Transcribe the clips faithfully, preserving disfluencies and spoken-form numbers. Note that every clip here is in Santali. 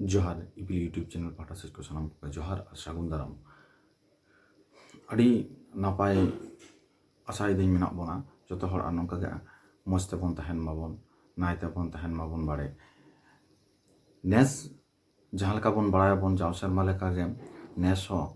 ᱡᱚᱦᱟᱨ, ᱤᱯᱤᱞ YouTube channel ᱯᱟᱦᱴᱟ ᱥᱮᱫ ᱠᱚ ᱥᱟᱱᱟᱢ ᱠᱚ ᱡᱚᱦᱟᱨ ᱟᱨ ᱥᱟᱹᱜᱩᱱ ᱫᱟᱨᱟᱢ᱾ ᱟᱹᱰᱤ ᱱᱟᱯᱟᱭ ᱟᱥᱟᱭᱮᱫᱟᱹᱧ ᱢᱮᱱᱟᱜ ᱵᱚᱱᱟ ᱡᱚᱛᱚ ᱦᱚᱲ, ᱟᱨ ᱱᱚᱝᱠᱟ ᱜᱮ ᱢᱚᱡᱽ ᱛᱮᱵᱚᱱ ᱛᱟᱦᱮᱱ ᱢᱟᱵᱚᱱ, ᱱᱟᱭ ᱛᱮᱵᱚᱱ ᱛᱟᱦᱮᱱ ᱢᱟᱵᱚᱱ ᱵᱟᱲᱮ᱾ ᱱᱮᱥ ᱡᱟᱦᱟᱸ ᱞᱮᱠᱟ ᱵᱚᱱ ᱵᱟᱲᱟᱭᱟᱵᱚᱱ, ᱡᱟᱣ ᱥᱮᱨᱢᱟ ᱞᱮᱠᱟᱜᱮ ᱱᱮᱥ ᱦᱚᱸ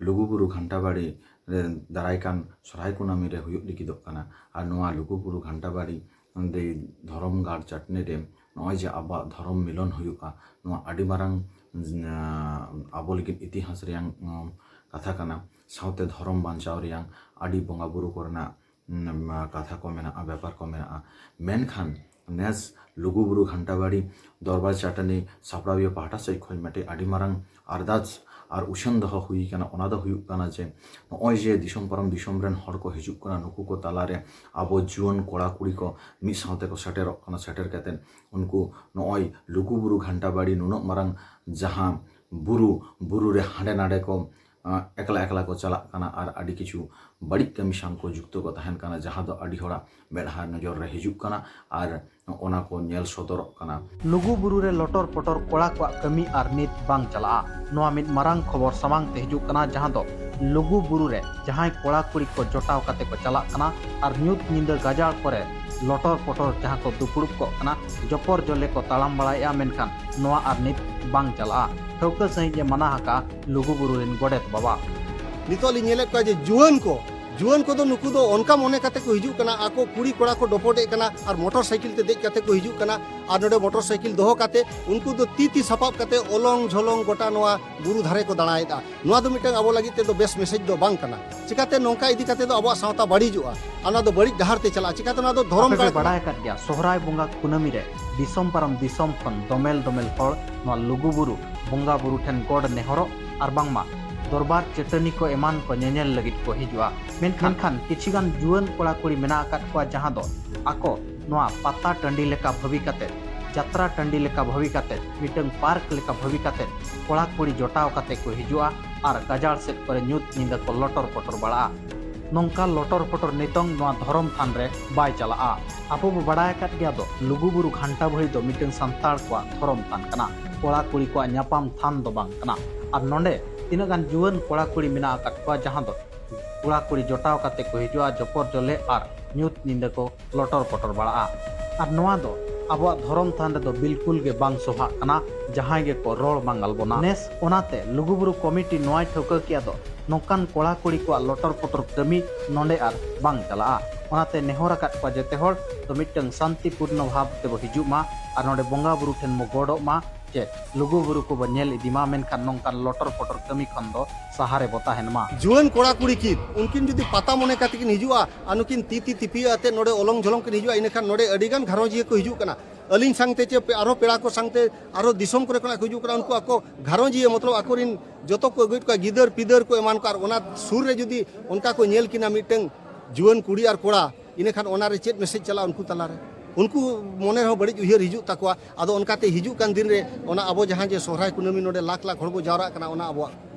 ᱞᱩᱜᱩᱵᱩᱨᱩ ᱜᱷᱟᱱᱴᱟ ᱵᱟᱲᱤ ᱨᱮ ᱫᱟᱨᱟᱭ ᱠᱟᱱ ᱥᱚᱨᱦᱟᱭ ᱠᱩᱱᱟᱹᱢᱤ ᱨᱮ ᱦᱩᱭᱩᱜ ᱞᱟᱹᱜᱤᱫᱚᱜ ᱠᱟᱱᱟ᱾ ᱟᱨ ᱱᱚᱣᱟ ᱞᱩᱜᱩᱵᱩᱨᱩ ᱜᱷᱟᱱᱴᱟ ᱵᱟᱲᱤ ᱚᱸᱰᱮ ᱫᱷᱚᱨᱚᱢ ᱜᱟᱲ ᱪᱟᱹᱴᱱᱤ ᱨᱮ ᱱᱚᱜᱼᱚᱭ ᱡᱮ ᱟᱵᱚᱣᱟᱜ ᱫᱷᱚᱨᱚᱢ ᱢᱤᱞᱚᱱ ᱦᱩᱭᱩᱜᱼᱟ, ᱱᱚᱣᱟ ᱟᱹᱰᱤ ᱢᱟᱨᱟᱝ, ᱟᱸ, ᱟᱵᱚ ᱞᱟᱹᱜᱤᱫ ᱤᱛᱤᱦᱟᱥ ᱨᱮᱭᱟᱝ, ᱩᱸ, ᱠᱟᱛᱷᱟ ᱠᱟᱱᱟ᱾ ᱥᱟᱶᱛᱮ ᱫᱷᱚᱨᱚᱢ ᱵᱟᱧᱪᱟᱣ ᱨᱮᱭᱟᱝ ᱟᱹᱰᱤ ᱵᱚᱸᱜᱟ ᱵᱩᱨᱩ ᱠᱚᱨᱮᱱᱟᱜ, ᱩᱸ, ᱠᱟᱛᱷᱟ ᱠᱚ ᱢᱮᱱᱟᱜᱼᱟ, ᱵᱮᱯᱟᱨ ᱠᱚ ᱢᱮᱱᱟᱜᱼᱟ᱾ ᱢᱮᱱᱠᱷᱟᱱ ᱱᱮᱥ ᱞᱩᱜᱩᱵᱩᱨᱩ ᱜᱷᱟᱱᱴᱟ ᱵᱟᱲᱤ ᱫᱚᱨᱵᱟᱨ ᱪᱟᱹᱴᱟᱹᱱᱤ ᱥᱟᱯᱲᱟᱣᱤᱭᱟᱹ ᱯᱟᱦᱴᱟ ᱥᱮᱫ ᱠᱷᱚᱱ ᱢᱤᱫᱴᱮᱡ ᱟᱹᱰᱤ ᱢᱟᱨᱟᱝ ᱟᱨᱫᱟᱥ ᱟᱨ ᱩᱪᱷᱟᱹᱱ ᱫᱚᱦᱚ ᱦᱩᱭ ᱠᱟᱱᱟ᱾ ᱚᱱᱟ ᱫᱚ ᱦᱩᱭᱩᱜ ᱠᱟᱱᱟ ᱡᱮ ᱱᱚᱜᱼᱚᱭ ᱡᱮ ᱫᱤᱥᱚᱢ ᱯᱟᱨᱚᱢ ᱫᱤᱥᱚᱢ ᱨᱮᱱ ᱦᱚᱲ ᱠᱚ ᱦᱤᱡᱩᱜ ᱠᱟᱱᱟ, ᱱᱩᱠᱩ ᱠᱚ ᱛᱟᱞᱟᱨᱮ ᱟᱵᱚ ᱡᱩᱣᱟᱹᱱ ᱠᱚᱲᱟ ᱠᱩᱲᱤ ᱠᱚ ᱢᱤᱫ ᱥᱟᱶᱛᱮ ᱠᱚ ᱥᱮᱴᱮᱨᱚᱜ ᱠᱟᱱᱟ᱾ ᱥᱮᱴᱮᱨ ᱠᱟᱛᱮᱫ ᱩᱱᱠᱩ ᱱᱚᱜᱼᱚᱭ ᱞᱩᱜᱩᱵᱩᱨᱩ ᱜᱷᱟᱱᱴᱟ ᱵᱟᱲᱤ ᱱᱩᱱᱟᱹᱜ ᱢᱟᱨᱟᱝ ᱡᱟᱦᱟᱸ ᱵᱩᱨᱩ, ᱵᱩᱨᱩ ᱨᱮ ᱦᱟᱸᱰᱮ ᱱᱟᱰᱮ ᱠᱚ, ᱟᱸ, ᱮᱠᱞᱟ ᱮᱠᱞᱟ ᱠᱚ ᱪᱟᱞᱟᱜ ᱠᱟᱱᱟ ᱟᱨ ᱟᱹᱰᱤ ᱠᱤᱪᱷᱩ ᱵᱟᱹᱲᱤᱡ ᱠᱟᱹᱢᱤ ᱥᱟᱶ ᱠᱚ ᱡᱩᱠᱛᱚ ᱠᱚ ᱛᱟᱦᱮᱱ ᱠᱟᱱᱟ, ᱡᱟᱦᱟᱸ ᱫᱚ ᱟᱹᱰᱤ ᱦᱚᱲᱟᱜ ᱢᱮᱫᱦᱟ ᱱᱚᱡᱚᱨ ᱨᱮ ᱦᱤᱡᱩᱜ ᱠᱟᱱᱟ ᱟᱨ ᱚᱱᱟ ᱠᱚ ᱧᱮᱞ ᱥᱚᱫᱚᱨᱚᱜ ᱠᱟᱱᱟ᱾ ᱞᱩᱜᱩ ᱵᱩᱨᱩ ᱨᱮ ᱞᱚᱴᱚᱨ ᱯᱚᱴᱚᱨ ᱠᱚᱲᱟ ᱠᱚᱣᱟᱜ ᱠᱟᱹᱢᱤ ᱟᱨ ᱱᱤᱛ ᱵᱟᱝ ᱪᱟᱞᱟᱜᱼᱟ᱾ ᱱᱚᱣᱟ ᱢᱤᱫ ᱢᱟᱨᱟᱝ ᱠᱷᱚᱵᱚᱨ ᱥᱟᱢᱟᱝ ᱛᱮ ᱦᱤᱡᱩᱜ ᱠᱟᱱᱟ, ᱡᱟᱦᱟᱸ ᱫᱚ ᱞᱩᱜᱩ ᱵᱩᱨᱩ ᱨᱮ ᱡᱟᱦᱟᱸᱭ ᱠᱚᱲᱟ ᱠᱩᱲᱤ ᱠᱚ ᱡᱚᱴᱟᱣ ᱠᱟᱛᱮ ᱠᱚ ᱪᱟᱞᱟᱜ ᱠᱟᱱᱟ ᱟᱨ ᱧᱩᱛ ᱧᱤᱫᱟᱹ ᱜᱟᱡᱟᱲ ᱠᱚᱨᱮ ᱞᱚᱴᱚᱨ ᱯᱚᱴᱚᱨ ᱡᱟᱦᱟᱸ ᱠᱚ ᱫᱩᱯᱲᱩᱵ ᱠᱚᱜ ᱠᱟᱱᱟ, ᱡᱚᱯᱚᱨ ᱡᱚᱞᱮ ᱠᱚ ᱛᱟᱲᱟᱢ ᱵᱟᱲᱟᱭᱮᱫᱼᱟ, ᱢᱮᱱᱠᱷᱟᱱ ᱱᱚᱣᱟ ᱟᱨ ᱱᱤᱛ ᱵᱟᱝ ᱪᱟᱞᱟᱜᱼᱟ᱾ ᱴᱷᱟᱹᱣᱠᱟᱹ ᱥᱟᱺᱦᱤᱡ ᱮ ᱢᱟᱱᱟ ᱟᱠᱟᱫᱼᱟ ᱞᱩᱜᱩ ᱵᱩᱨᱩ ᱨᱮᱱ ᱜᱚᱰᱮᱛ ᱵᱟᱵᱟ᱾ ᱱᱤᱛᱚᱜ ᱞᱤᱧ ᱧᱮᱞᱮᱫ ᱠᱚᱣᱟ ᱡᱮ ᱡᱩᱣᱟᱹᱱ ᱠᱚ, ᱡᱩᱣᱟᱹᱱ ᱠᱚᱫᱚ ᱱᱩᱠᱩ ᱫᱚ ᱚᱱᱠᱟ ᱢᱚᱱᱮ ᱠᱟᱛᱮ ᱠᱚ ᱦᱤᱡᱩᱜ ᱠᱟᱱᱟ, ᱟᱠᱚ ᱠᱩᱲᱤ ᱠᱚᱲᱟ ᱠᱚ ᱰᱚᱯᱚᱰᱮᱜ ᱠᱟᱱᱟ ᱟᱨ ᱢᱚᱴᱚᱨ ᱥᱟᱭᱠᱮᱞ ᱛᱮ ᱫᱮᱡ ᱠᱟᱛᱮ ᱠᱚ ᱦᱤᱡᱩᱜ ᱠᱟᱱᱟ᱾ ᱟᱨ ᱱᱚᱰᱮ ᱢᱚᱴᱚᱨ ᱥᱟᱭᱠᱮᱞ ᱫᱚᱦᱚ ᱠᱟᱛᱮ ᱩᱱᱠᱩ ᱫᱚ ᱛᱤ ᱛᱤ ᱥᱟᱯᱟᱵ ᱠᱟᱛᱮ ᱚᱞᱚᱝ ᱡᱷᱚᱞᱚᱝ ᱜᱚᱴᱟ ᱱᱚᱣᱟ ᱵᱩᱨᱩ ᱫᱷᱟᱨᱮ ᱠᱚ ᱫᱟᱬᱟᱭᱮᱫᱼᱟ᱾ ᱱᱚᱣᱟ ᱫᱚ ᱢᱤᱫᱴᱟᱝ ᱟᱵᱚ ᱞᱟᱹᱜᱤᱫ ᱛᱮᱫᱚ ᱵᱮᱥ ᱢᱮᱥᱮᱡᱽ ᱫᱚ ᱵᱟᱝ ᱠᱟᱱᱟ᱾ ᱪᱤᱠᱟᱛᱮ ᱱᱚᱝᱠᱟ ᱤᱫᱤ ᱠᱟᱛᱮ ᱫᱚ ᱟᱵᱚᱣᱟᱜ ᱥᱟᱶᱛᱟ ᱵᱟᱹᱲᱤᱡᱚᱜᱼᱟ ᱟᱨ ᱱᱚᱣᱟ ᱫᱚ ᱵᱟᱹᱲᱤᱡ ᱰᱟᱦᱟᱨ ᱛᱮ ᱪᱟᱞᱟᱜᱼᱟ᱾ ᱪᱤᱠᱟᱛᱮ ᱱᱚᱣᱟ ᱫᱚ ᱫᱷᱚᱨᱚᱢ ᱟᱯᱮ ᱯᱮ ᱜᱟᱲ ᱠᱟᱱᱟ᱾ ᱵᱟᱲᱟᱭ ᱟᱠᱟᱫ ᱜᱮᱭᱟ, ᱥᱚᱦᱨᱟᱭ ᱵᱚᱸᱜᱟ ᱠᱩᱱᱟᱹᱢᱤ ᱨᱮ ᱫᱤᱥᱚᱢ ᱯᱟᱨᱚᱢ ᱫᱤᱥᱚᱢ ᱠᱷᱚᱱ ᱫᱚᱢᱮᱞ ᱫᱚᱢᱮᱞ ᱦᱚᱲ ᱱᱚᱣᱟ ᱞᱩᱜᱩ ᱵᱩᱨᱩ ᱵᱚᱸᱜᱟ ᱵᱩᱨᱩ ᱴᱷᱮᱱ ᱜᱚᱰ ᱱᱮᱦᱚᱨᱚᱜ ᱟᱨ ᱵᱟᱝᱢᱟ ᱫᱚᱨᱵᱟᱨ ᱪᱟᱹᱴᱟᱹᱱᱤ ᱠᱚ ᱮᱢᱟᱱ ᱠᱚ ᱧᱮᱧᱮᱞ ᱞᱟᱹᱜᱤᱫ ᱠᱚ ᱦᱤᱡᱩᱜᱼᱟ᱾ ᱢᱮᱱᱠᱷᱟᱱ, ᱢᱮᱱᱠᱷᱟᱱ ᱠᱤᱪᱷᱤ ᱜᱟᱱ ᱡᱩᱣᱟᱹᱱ ᱠᱚᱲᱟ ᱠᱩᱲᱤ ᱢᱮᱱᱟᱜ ᱟᱠᱟᱫ ᱠᱚᱣᱟ, ᱡᱟᱦᱟᱸ ᱫᱚ ᱟᱠᱚ ᱱᱚᱣᱟ ᱯᱟᱛᱟ ᱴᱟᱺᱰᱤ ᱞᱮᱠᱟ ᱵᱷᱟᱹᱵᱤ ᱠᱟᱛᱮ, ᱡᱟᱛᱨᱟ ᱴᱟᱺᱰᱤ ᱞᱮᱠᱟ ᱵᱷᱟᱹᱵᱤ ᱠᱟᱛᱮ, ᱢᱤᱫᱴᱟᱝ ᱯᱟᱨᱠ ᱞᱮᱠᱟ ᱵᱷᱟᱹᱵᱤ ᱠᱟᱛᱮ ᱠᱚᱲᱟ ᱠᱩᱲᱤ ᱡᱚᱴᱟᱣ ᱠᱟᱛᱮ ᱠᱚ ᱦᱤᱡᱩᱜᱼᱟ ᱟᱨ ᱜᱟᱡᱟᱲ ᱥᱮᱫ ᱠᱚᱨᱮ ᱧᱩᱛ ᱧᱤᱫᱟᱹ ᱠᱚ ᱞᱚᱴᱚᱨ ᱯᱚᱴᱚᱨ ᱵᱟᱲᱟᱜᱼᱟ᱾ ᱱᱚᱝᱠᱟ ᱞᱚᱴᱚᱨ ᱯᱚᱴᱚᱨ ᱱᱤᱛᱚᱝ ᱱᱚᱣᱟ ᱫᱷᱚᱨᱚᱢ ᱛᱷᱟᱱ ᱨᱮ ᱵᱟᱭ ᱪᱟᱞᱟᱜᱼᱟ᱾ ᱟᱵᱚ ᱵᱚ ᱵᱟᱲᱟᱭ ᱟᱠᱟᱫ ᱜᱮᱭᱟ ᱫᱚ, ᱞᱩᱜᱩ ᱵᱩᱨᱩ ᱜᱷᱟᱱᱴᱟ ᱵᱟᱲᱤ ᱫᱚ ᱢᱤᱫᱴᱟᱝ ᱥᱟᱱᱛᱟᱲ ᱠᱚᱣᱟᱜ ᱫᱷᱚᱨᱚᱢ ᱛᱷᱟᱱ ᱠᱟᱱᱟ᱾ ᱠᱚᱲᱟ ᱠᱩᱲᱤ ᱠᱚᱣᱟᱜ ᱧᱟᱯᱟᱢ ᱛᱷᱟᱱ ᱫᱚ ᱵᱟᱝ ᱠᱟᱱᱟ᱾ ᱟᱨ ᱱᱚᱰᱮ ᱛᱤᱱᱟᱹᱜ ᱜᱟᱱ ᱡᱩᱣᱟᱹᱱ ᱠᱚᱲᱟ ᱠᱩᱲᱤ ᱢᱮᱱᱟᱜ ᱟᱠᱟᱫ ᱠᱚᱣᱟ, ᱡᱟᱦᱟᱸ ᱫᱚ ᱠᱚᱲᱟ ᱠᱩᱲᱤ ᱡᱚᱴᱟᱣ ᱠᱟᱛᱮ ᱠᱚ ᱦᱤᱡᱩᱜᱼᱟ ᱡᱚᱯᱚᱨ ᱡᱚᱞᱮ ᱟᱨ ᱧᱩᱛ ᱧᱤᱫᱟᱹ ᱠᱚ ᱞᱚᱴᱚᱨ ᱯᱚᱴᱚᱨ ᱵᱟᱲᱟᱜᱼᱟ᱾ ᱟᱨ ᱱᱚᱣᱟ ᱫᱚ ᱟᱵᱚᱣᱟᱜ ᱫᱷᱚᱨᱚᱢ ᱛᱷᱟᱱ ᱨᱮᱫᱚ ᱵᱤᱞᱠᱩᱞ ᱜᱮ ᱵᱟᱝ ᱥᱚᱵᱷᱟᱜ ᱠᱟᱱᱟ, ᱡᱟᱦᱟᱸᱭ ᱜᱮᱠᱚ ᱨᱚᱲ ᱢᱟᱸᱜᱟᱞ ᱵᱚᱱᱟ᱾ ᱱᱮᱥ ᱚᱱᱟᱛᱮ ᱞᱩᱜᱩᱵᱩᱨᱩ ᱠᱚᱢᱤᱴᱤ ᱱᱚᱣᱟᱭ ᱴᱷᱟᱹᱣᱠᱟᱹ ᱠᱮᱜᱼᱟ ᱫᱚ ᱱᱚᱝᱠᱟᱱ ᱠᱚᱲᱟ ᱠᱩᱲᱤ ᱠᱚᱣᱟᱜ ᱞᱚᱴᱚᱨ ᱯᱚᱴᱚᱨ ᱠᱟᱹᱢᱤ ᱱᱚᱰᱮ ᱟᱨ ᱵᱟᱝ ᱪᱟᱞᱟᱜᱼᱟ᱾ ᱚᱱᱟᱛᱮ ᱱᱮᱦᱚᱨ ᱟᱠᱟᱫ ᱠᱚᱣᱟ ᱡᱮᱛᱮ ᱦᱚᱲ ᱫᱚ ᱢᱤᱫᱴᱟᱝ ᱥᱟᱱᱛᱤᱯᱩᱨᱱᱚ ᱵᱷᱟᱵᱽ ᱛᱮᱵᱚ ᱦᱤᱡᱩᱜ ᱢᱟ ᱟᱨ ᱱᱚᱰᱮ ᱵᱚᱸᱜᱟ ᱵᱩᱨᱩ ᱴᱷᱮᱱ ᱵᱚ ᱜᱚᱰᱚᱜ ᱢᱟ, ᱪᱮ ᱞᱩᱜᱩ ᱵᱩᱨᱩ ᱠᱚᱵᱚ ᱧᱮᱞ ᱤᱫᱤ ᱢᱟ, ᱢᱮᱱᱠᱷᱟᱱ ᱱᱚᱝᱠᱟᱱ ᱞᱚᱴᱚᱨ ᱯᱚᱴᱚᱨ ᱠᱟᱹᱢᱤ ᱠᱷᱚᱱ ᱫᱚ ᱥᱟᱦᱟ ᱨᱮᱵᱚ ᱛᱟᱦᱮᱱ ᱢᱟ᱾ ᱡᱩᱣᱟᱹᱱ ᱠᱚᱲᱟ ᱠᱩᱲᱤ ᱠᱤᱱ, ᱩᱱᱠᱤᱱ ᱡᱩᱫᱤ ᱯᱟᱛᱟ ᱢᱚᱱᱮ ᱠᱟᱛᱮ ᱠᱤᱱ ᱦᱤᱡᱩᱜᱼᱟ ᱟᱨ ᱱᱩᱠᱤᱱ ᱛᱤ ᱛᱤ ᱛᱤᱯᱤ ᱟᱛᱮ ᱱᱚᱰᱮ ᱚᱞᱚᱝ ᱡᱷᱚᱞᱚᱝ ᱠᱤᱱ ᱦᱤᱡᱩᱜᱼᱟ, ᱤᱱᱟᱹᱠᱷᱟᱱ ᱱᱚᱰᱮ ᱟᱹᱰᱤᱜᱟᱱ ᱜᱷᱟᱨᱚᱸᱡᱽᱤᱭᱟᱹ ᱠᱚ ᱦᱤᱡᱩᱜ ᱠᱟᱱᱟ᱾ ᱟᱹᱞᱤᱧ ᱥᱟᱝᱛᱮ ᱪᱮ ᱯᱮ-, ᱟᱨᱦᱚᱸ ᱯᱮᱲᱟ ᱠᱚ ᱥᱟᱝᱛᱮ ᱟᱨᱦᱚᱸ ᱫᱤᱥᱚᱢ ᱠᱚᱨᱮ ᱠᱷᱚᱱᱟᱜ ᱠᱚ ᱦᱤᱡᱩᱜ ᱠᱟᱱᱟ, ᱩᱱᱠᱩ ᱟᱠᱚ ᱜᱷᱟᱨᱚᱸᱡᱽᱤᱭᱟᱹ ᱢᱚᱛᱞᱚᱵ ᱟᱠᱚᱨᱮᱱ ᱡᱚᱛᱚ ᱠᱚ ᱟᱹᱜᱩᱭᱮᱫ ᱠᱚᱣᱟ, ᱜᱤᱫᱟᱹᱨ ᱯᱤᱫᱟᱹᱨ ᱠᱚ ᱮᱢᱟᱱ ᱠᱚ, ᱟᱨ ᱚᱱᱟ ᱥᱩᱨ ᱨᱮ ᱡᱩᱫᱤ ᱚᱱᱠᱟ ᱠᱚ ᱧᱮᱞ ᱠᱤᱱᱟ ᱢᱤᱫᱴᱟᱝ ᱡᱩᱣᱟᱹᱱ ᱠᱩᱲᱤ ᱟᱨ ᱠᱚᱲᱟ, ᱤᱱᱟᱹᱠᱷᱟᱱ ᱚᱱᱟᱨᱮ ᱪᱮᱫ ᱢᱮᱥᱮᱡᱽ ᱪᱟᱞᱟᱜᱼᱟ ᱩᱱᱠᱩ ᱛᱟᱞᱟᱨᱮ? ᱩᱱᱠᱩ ᱢᱚᱱᱮ ᱨᱮᱦᱚᱸ ᱵᱟᱹᱲᱤᱡ ᱩᱭᱦᱟᱹᱨ ᱦᱤᱡᱩᱜ ᱛᱟᱠᱚᱣᱟ᱾ ᱟᱫᱚ ᱚᱱᱠᱟᱛᱮ ᱦᱤᱡᱩᱜ ᱠᱟᱱ ᱫᱤᱱ ᱨᱮ ᱚᱱᱟ ᱟᱵᱚ ᱡᱟᱦᱟᱸ ᱡᱮ ᱥᱚᱦᱨᱟᱭ ᱠᱩᱱᱟᱹᱢᱤ ᱱᱚᱰᱮ ᱞᱟᱠᱷ ᱞᱟᱠᱷ ᱦᱚᱲ ᱵᱚ ᱡᱟᱣᱨᱟᱜ ᱠᱟᱱᱟ, ᱚᱱᱟ ᱟᱵᱚᱣᱟᱜ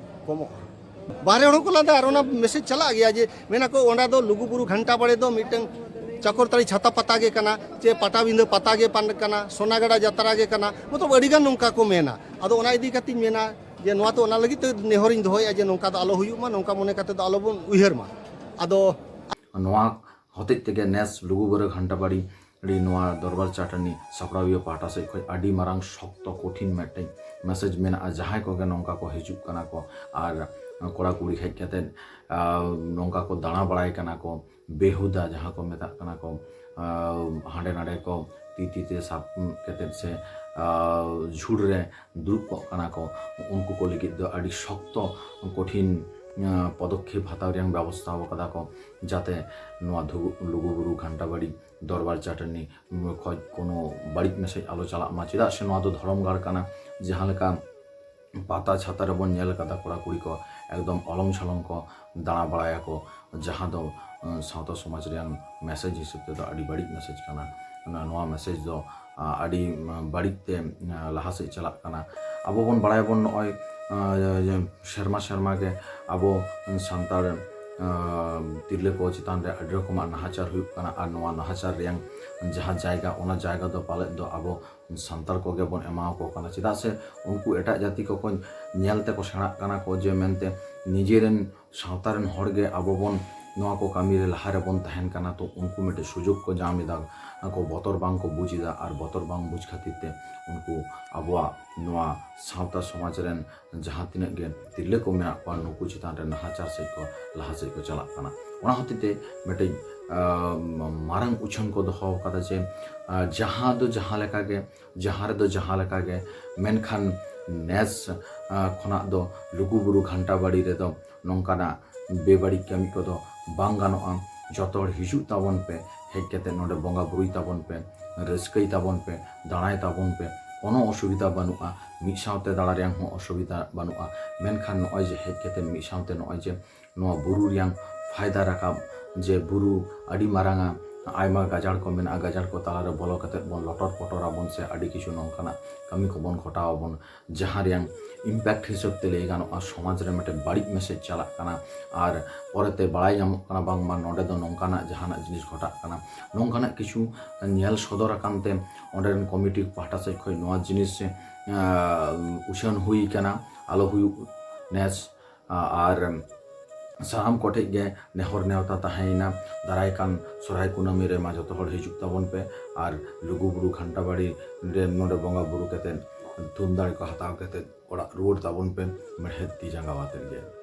ᱠᱚᱢᱚᱜᱼᱟ᱾ ᱵᱟᱦᱨᱮ ᱦᱚᱲ ᱦᱚᱸᱠᱚ ᱞᱟᱸᱫᱟ, ᱟᱨ ᱚᱱᱟ ᱢᱮᱥᱮᱡᱽ ᱪᱟᱞᱟᱜ ᱜᱮᱭᱟ ᱡᱮ ᱢᱮᱱᱟᱠᱚ ᱚᱸᱰᱮ ᱫᱚ ᱞᱩᱜᱩᱵᱩᱨᱩ ᱜᱷᱟᱱᱴᱟ ᱵᱟᱲᱮ ᱫᱚ ᱢᱤᱫᱴᱟᱝ ᱪᱟᱠᱚᱨᱛᱟᱹᱲᱤ ᱪᱷᱟᱛᱟ ᱯᱟᱛᱟ ᱜᱮ ᱠᱟᱱᱟ, ᱪᱮ ᱯᱟᱴᱟᱵᱤᱸᱫᱷᱟᱹ ᱯᱟᱛᱟ ᱜᱮ ᱯᱟᱱ-, ᱠᱟᱱᱟ, ᱥᱚᱱᱟᱜᱟᱰᱟ ᱡᱟᱛᱨᱟ ᱜᱮ ᱠᱟᱱᱟ, ᱢᱚᱛᱞᱚᱵ ᱟᱹᱰᱤᱜᱟᱱ ᱱᱚᱝᱠᱟ ᱠᱚ ᱢᱮᱱᱟ᱾ ᱟᱫᱚ ᱚᱱᱟ ᱤᱫᱤ ᱠᱟᱛᱮᱧ ᱢᱮᱱᱟ ᱡᱮ ᱱᱚᱣᱟ ᱛᱚ ᱚᱱᱟ ᱞᱟᱹᱜᱤᱫ ᱛᱮ ᱱᱮᱦᱚᱨᱤᱧ ᱫᱚᱦᱚᱭᱮᱫᱼᱟ ᱡᱮ ᱱᱚᱝᱠᱟ ᱫᱚ ᱟᱞᱚ ᱦᱩᱭᱩᱜ ᱢᱟ, ᱱᱚᱝᱠᱟ ᱢᱚᱱᱮ ᱠᱟᱛᱮ ᱫᱚ ᱟᱞᱚᱵᱚᱱ ᱩᱭᱦᱟᱹᱨ ᱢᱟ᱾ ᱟᱫᱚ ᱱᱚᱣᱟ ᱦᱚᱛᱮᱡ ᱛᱮᱜᱮ ᱱᱮᱥ ᱞᱩᱜᱩᱵᱩᱨᱩ ᱜᱷᱟᱱᱴᱟ ᱵᱟᱲᱤ ᱱᱚᱣᱟ ᱫᱚᱨᱵᱟᱨ ᱪᱟᱹᱴᱟᱹᱱᱤ ᱥᱟᱯᱲᱟᱣᱤᱭᱟᱹ ᱯᱟᱦᱴᱟ ᱥᱮᱫ ᱠᱷᱚᱱ ᱟᱹᱰᱤ ᱢᱟᱨᱟᱝ ᱥᱚᱠᱛᱚ ᱠᱚᱴᱷᱤᱱ ᱢᱤᱫᱴᱮᱱ ᱢᱮᱥᱮᱡᱽ ᱢᱮᱱᱟᱜᱼᱟ᱾ ᱡᱟᱦᱟᱸᱭ ᱠᱚᱜᱮ ᱱᱚᱝᱠᱟ ᱠᱚ ᱦᱤᱡᱩᱜ ᱠᱟᱱᱟ ᱠᱚ ᱟᱨ ᱠᱚᱲᱟ ᱠᱩᱲᱤ ᱦᱮᱡ ᱠᱟᱛᱮᱫ, ᱟᱨ ᱱᱚᱝᱠᱟ ᱠᱚ ᱫᱟᱬᱟ ᱵᱟᱲᱟᱭ ᱠᱟᱱᱟ ᱠᱚ, ᱵᱮᱦᱩᱫᱟ ᱡᱟᱦᱟᱸ ᱠᱚ ᱢᱮᱛᱟᱜ ᱠᱟᱱᱟ ᱠᱚ, ᱟᱨ ᱦᱟᱸᱰᱮ ᱱᱟᱰᱮ ᱠᱚ ᱛᱤ ᱛᱤ ᱛᱮ ᱥᱟᱵ ᱠᱟᱛᱮᱫ ᱥᱮ, ᱟᱨ ᱡᱷᱩᱲ ᱨᱮ ᱫᱩᱲᱩᱵ ᱠᱚᱜ ᱠᱟᱱᱟ ᱠᱚ, ᱩᱱᱠᱩ ᱠᱚ ᱞᱟᱹᱜᱤᱫ ᱫᱚ ᱟᱹᱰᱤ ᱥᱚᱠᱛᱚ ᱠᱚᱴᱷᱤᱱ, ᱟᱨ ᱯᱚᱫᱚᱠᱷᱮᱯ ᱦᱟᱛᱟᱣ ᱨᱮᱭᱟᱜ ᱵᱮᱵᱚᱥᱛᱷᱟ ᱟᱠᱟᱫᱟ ᱠᱚ, ᱡᱟᱛᱮ ᱱᱚᱣᱟ ᱫᱷᱩ-, ᱞᱩᱜᱩᱵᱩᱨᱩ ᱜᱷᱟᱱᱴᱟ ᱵᱟᱲᱤ ᱫᱚᱨᱵᱟᱨ ᱪᱟᱹᱴᱟᱹᱱᱤ ᱠᱷᱚᱡ ᱠᱳᱱᱳ ᱵᱟᱹᱲᱤᱡ ᱢᱮᱥᱮᱡᱽ ᱟᱞᱚ ᱪᱟᱞᱟᱜ ᱢᱟ, ᱪᱮᱫᱟᱜ ᱥᱮ ᱱᱚᱣᱟ ᱫᱚ ᱫᱷᱚᱨᱚᱢ ᱜᱟᱲ ᱠᱟᱱᱟ᱾ ᱡᱟᱦᱟᱸ ᱞᱮᱠᱟ ᱯᱟᱛᱟ ᱪᱷᱟᱛᱟ ᱨᱮᱵᱚᱱ ᱧᱮᱞ ᱠᱟᱫᱟ, ᱠᱚᱲᱟ ᱠᱩᱲᱤ ᱠᱚ ᱮᱠᱫᱚᱢ ᱚᱞᱚᱝ ᱥᱚᱞᱚᱝ ᱠᱚ ᱫᱟᱬᱟ ᱵᱟᱲᱟᱭᱟᱠᱚ, ᱡᱟᱦᱟᱸ ᱫᱚ, ᱟᱸ, ᱥᱟᱶᱛᱟ ᱥᱚᱢᱟᱡᱽ ᱨᱮᱭᱟᱝ ᱢᱮᱥᱮᱡᱽ ᱦᱤᱥᱟᱹᱵ ᱛᱮᱫᱚ ᱟᱹᱰᱤ ᱵᱟᱹᱲᱤᱡ ᱢᱮᱥᱮᱡᱽ ᱠᱟᱱᱟ᱾ ᱚᱱᱟ, ᱱᱚᱣᱟ ᱢᱮᱥᱮᱡᱽ ᱫᱚ, ᱟᱸ, ᱟᱹᱰᱤ, ᱟᱸ, ᱵᱟᱹᱲᱤᱡ ᱛᱮ, ᱟᱸ, ᱞᱟᱦᱟ ᱥᱮᱫ ᱪᱟᱞᱟᱜ ᱠᱟᱱᱟ᱾ ᱟᱵᱚ ᱵᱚᱱ ᱵᱟᱲᱟᱭᱟᱵᱚᱱ, ᱱᱚᱜᱼᱚᱭ, ᱟᱸ, ᱥᱮᱨᱢᱟ ᱥᱮᱨᱢᱟ ᱜᱮ ᱟᱵᱚ ᱥᱟᱱᱛᱟᱲ ᱟᱸ, ᱛᱤᱨᱞᱟᱹ ᱠᱚ ᱪᱮᱛᱟᱱ ᱨᱮ ᱟᱹᱰᱤ ᱨᱚᱠᱚᱢᱟᱜ ᱱᱟᱦᱟᱪᱟᱨ ᱦᱩᱭᱩᱜ ᱠᱟᱱᱟ᱾ ᱟᱨ ᱱᱚᱣᱟ ᱱᱟᱦᱟᱪᱟᱨ ᱨᱮᱭᱟᱝ ᱡᱟᱦᱟᱸ ᱡᱟᱭᱜᱟ, ᱚᱱᱟ ᱡᱟᱭᱜᱟ ᱫᱚ ᱯᱟᱞᱮᱫ ᱫᱚ ᱟᱵᱚ ᱥᱟᱱᱛᱟᱲ ᱠᱚᱜᱮ ᱵᱚᱱ ᱮᱢᱟᱣᱟᱠᱚ ᱠᱟᱱᱟ᱾ ᱪᱮᱫᱟᱜ ᱥᱮ ᱩᱱᱠᱩ ᱮᱴᱟᱜ ᱡᱟᱹᱛᱤ ᱠᱚᱠᱚ ᱧᱮᱞ ᱛᱮᱠᱚ ᱥᱮᱬᱟᱜ ᱠᱟᱱᱟ ᱠᱚ ᱡᱮ ᱢᱮᱱᱛᱮ ᱱᱤᱡᱮᱨᱮᱱ ᱥᱟᱶᱛᱟ ᱨᱮᱱ ᱦᱚᱲ ᱜᱮ ᱟᱵᱚ ᱵᱚᱱ ᱱᱚᱣᱟ ᱠᱚ ᱠᱟᱹᱢᱤ ᱨᱮ ᱞᱟᱦᱟ ᱨᱮᱵᱚᱱ ᱛᱟᱦᱮᱱ ᱠᱟᱱᱟ, ᱛᱚ ᱩᱱᱠᱩ ᱢᱤᱫᱴᱮᱱ ᱥᱩᱡᱳᱜᱽ ᱠᱚ ᱧᱟᱢ ᱮᱫᱟ, ᱠᱚ ᱵᱚᱛᱚᱨ ᱵᱟᱝ ᱠᱚ ᱵᱩᱡᱽ ᱮᱫᱟ᱾ ᱟᱨ ᱵᱚᱛᱚᱨ ᱵᱟᱝ ᱵᱩᱡᱽ ᱠᱷᱟᱹᱛᱤᱨ ᱛᱮ ᱩᱱᱠᱩ ᱟᱵᱚᱣᱟᱜ ᱱᱚᱣᱟ ᱥᱟᱶᱛᱟ ᱥᱚᱢᱟᱡᱽ ᱨᱮᱱ ᱡᱟᱦᱟᱸ ᱛᱤᱱᱟᱹᱜ ᱜᱮ ᱛᱤᱨᱞᱟᱹ ᱠᱚ ᱢᱮᱱᱟᱜ ᱠᱚᱣᱟ, ᱱᱩᱠᱩ ᱪᱮᱛᱟᱱ ᱨᱮ ᱱᱟᱦᱟᱪᱟᱨ ᱥᱮᱫ ᱠᱚ ᱞᱟᱦᱟ ᱥᱮᱫ ᱠᱚ ᱪᱟᱞᱟᱜ ᱠᱟᱱᱟ᱾ ᱚᱱᱟ ᱦᱚᱛᱮᱡ ᱛᱮ ᱢᱤᱫᱴᱤᱡ, ᱟᱸ, ᱢᱟᱨᱟᱝ ᱩᱪᱷᱟᱹᱱ ᱠᱚ ᱫᱚᱦᱚ ᱟᱠᱟᱫᱟ ᱡᱮ, ᱟᱸ, ᱡᱟᱦᱟᱸ ᱫᱚ ᱡᱟᱦᱟᱸ ᱞᱮᱠᱟ ᱜᱮ, ᱡᱟᱦᱟᱸ ᱨᱮᱫᱚ ᱡᱟᱦᱟᱸ ᱞᱮᱠᱟ ᱜᱮ, ᱢᱮᱱᱠᱷᱟᱱ ᱱᱮᱥ, ᱟᱸ, ᱠᱷᱚᱱᱟᱜ ᱫᱚ ᱞᱩᱜᱩᱵᱩᱨᱩ ᱜᱷᱟᱱᱴᱟ ᱵᱟᱲᱤ ᱨᱮᱫᱚ ᱱᱚᱝᱠᱟᱱᱟᱜ ᱵᱮᱵᱟᱹᱲᱤᱡ ᱠᱟᱹᱢᱤ ᱠᱚᱫᱚ ᱵᱟᱝ ᱜᱟᱱᱚᱜᱼᱟ᱾ ᱡᱚᱛᱚ ᱦᱚᱲ ᱦᱤᱡᱩᱜ ᱛᱟᱵᱚᱱ ᱯᱮ, ᱦᱮᱡ ᱠᱟᱛᱮ ᱱᱚᱰᱮ ᱵᱚᱸᱜᱟ ᱵᱩᱨᱩᱭ ᱛᱟᱵᱚᱱ ᱯᱮ, ᱨᱟᱹᱥᱠᱟᱹᱭ ᱛᱟᱵᱚᱱ ᱯᱮ, ᱫᱟᱬᱟᱭ ᱛᱟᱵᱚᱱ ᱯᱮ, ᱠᱳᱱᱳ ᱚᱥᱩᱵᱤᱫᱷᱟ ᱵᱟᱹᱱᱩᱜᱼᱟ, ᱢᱤᱫ ᱥᱟᱶᱛᱮ ᱫᱟᱬᱟ ᱨᱮᱭᱟᱝ ᱦᱚᱸ ᱚᱥᱩᱵᱤᱫᱷᱟ ᱵᱟᱹᱱᱩᱜᱼᱟ᱾ ᱢᱮᱱᱠᱷᱟᱱ ᱱᱚᱜᱼᱚᱭ ᱡᱮ ᱦᱮᱡ ᱠᱟᱛᱮ ᱢᱤᱫ ᱥᱟᱶᱛᱮ ᱱᱚᱜᱼᱚᱭ ᱡᱮ ᱱᱚᱣᱟ ᱵᱩᱨᱩ ᱨᱮᱭᱟᱝ ᱯᱷᱟᱭᱫᱟ ᱨᱟᱠᱟᱵ, ᱡᱮ ᱵᱩᱨᱩ ᱟᱹᱰᱤ ᱢᱟᱨᱟᱝᱟ, ᱟᱭᱢᱟ ᱜᱟᱡᱟᱲ ᱠᱚ ᱢᱮᱱᱟᱜᱼᱟ, ᱜᱟᱡᱟᱲ ᱠᱚ ᱛᱟᱞᱟᱨᱮ ᱵᱚᱞᱚ ᱠᱟᱛᱮ ᱵᱚᱱ ᱞᱚᱴᱚᱨ ᱯᱚᱴᱚᱨ ᱟᱵᱚᱱ ᱥᱮ ᱟᱹᱰᱤ ᱠᱤᱪᱷᱩ ᱱᱚᱝᱠᱟᱱᱟᱜ ᱠᱟᱹᱢᱤ ᱠᱚᱵᱚᱱ ᱜᱷᱚᱴᱟᱣ ᱟᱵᱚᱱ, ᱡᱟᱦᱟᱸ ᱨᱮᱭᱟᱝ impact ᱦᱤᱥᱟᱹᱵ ᱛᱮ ᱞᱟᱹᱭ ᱜᱟᱱᱚᱜᱼᱟ, ᱥᱚᱢᱟᱡᱽ ᱨᱮ ᱢᱤᱫᱴᱮᱱ ᱵᱟᱹᱲᱤᱡ message ᱪᱟᱞᱟᱜ ᱠᱟᱱᱟ᱾ ᱟᱨ ᱯᱚᱨᱮᱛᱮ ᱵᱟᱲᱟᱭ ᱧᱟᱢᱚᱜ ᱠᱟᱱᱟ ᱵᱟᱝᱢᱟ ᱱᱚᱰᱮ ᱫᱚ ᱱᱚᱝᱠᱟᱱᱟᱜ ᱡᱟᱦᱟᱱᱟᱜ ᱡᱤᱱᱤᱥ ᱜᱷᱚᱴᱟᱜ ᱠᱟᱱᱟ᱾ ᱱᱚᱝᱠᱟᱱᱟᱜ ᱠᱤᱪᱷᱩ ᱧᱮᱞ ᱥᱚᱫᱚᱨ ᱟᱠᱟᱱ ᱛᱮ ᱚᱸᱰᱮ ᱨᱮᱱ ᱠᱚᱢᱤᱴᱤ ᱯᱟᱦᱴᱟ ᱥᱮᱫ ᱠᱷᱚᱱ ᱱᱚᱣᱟ ᱡᱤᱱᱤᱥ, ᱟᱸ, ᱩᱪᱷᱟᱹᱱ ᱦᱩᱭ ᱠᱟᱱᱟ, ᱟᱞᱚ ᱦᱩᱭᱩᱜ ᱱᱮᱥ᱾ ᱟᱨ ᱥᱟᱱᱟᱢ ᱠᱚᱴᱷᱮᱡ ᱜᱮ ᱱᱮᱦᱚᱨ ᱱᱮᱣᱛᱟ ᱛᱟᱦᱮᱸᱭᱮᱱᱟ, ᱫᱟᱨᱟᱭ ᱠᱟᱱ ᱥᱚᱨᱦᱟᱭ ᱠᱩᱱᱟᱹᱢᱤ ᱨᱮ ᱢᱟ ᱡᱚᱛᱚ ᱦᱚᱲ ᱦᱤᱡᱩᱜ ᱛᱟᱵᱚᱱ ᱯᱮ ᱟᱨ ᱞᱩᱜᱩᱵᱩᱨᱩ ᱜᱷᱟᱱᱴᱟ ᱵᱟᱲᱤ ᱨᱮ ᱱᱚᱰᱮ ᱵᱚᱸᱜᱟ ᱵᱩᱨᱩ ᱠᱟᱛᱮᱫ ᱛᱷᱩᱢ ᱫᱟᱲᱮ ᱠᱚ ᱦᱟᱛᱟᱣ ᱠᱟᱛᱮᱫ ᱚᱲᱟᱜ ᱨᱩᱣᱟᱹᱲ ᱛᱟᱵᱚᱱ ᱯᱮ ᱢᱮᱲᱦᱮᱫ ᱛᱤ ᱡᱟᱸᱜᱟ ᱟᱛᱮᱫ ᱜᱮ᱾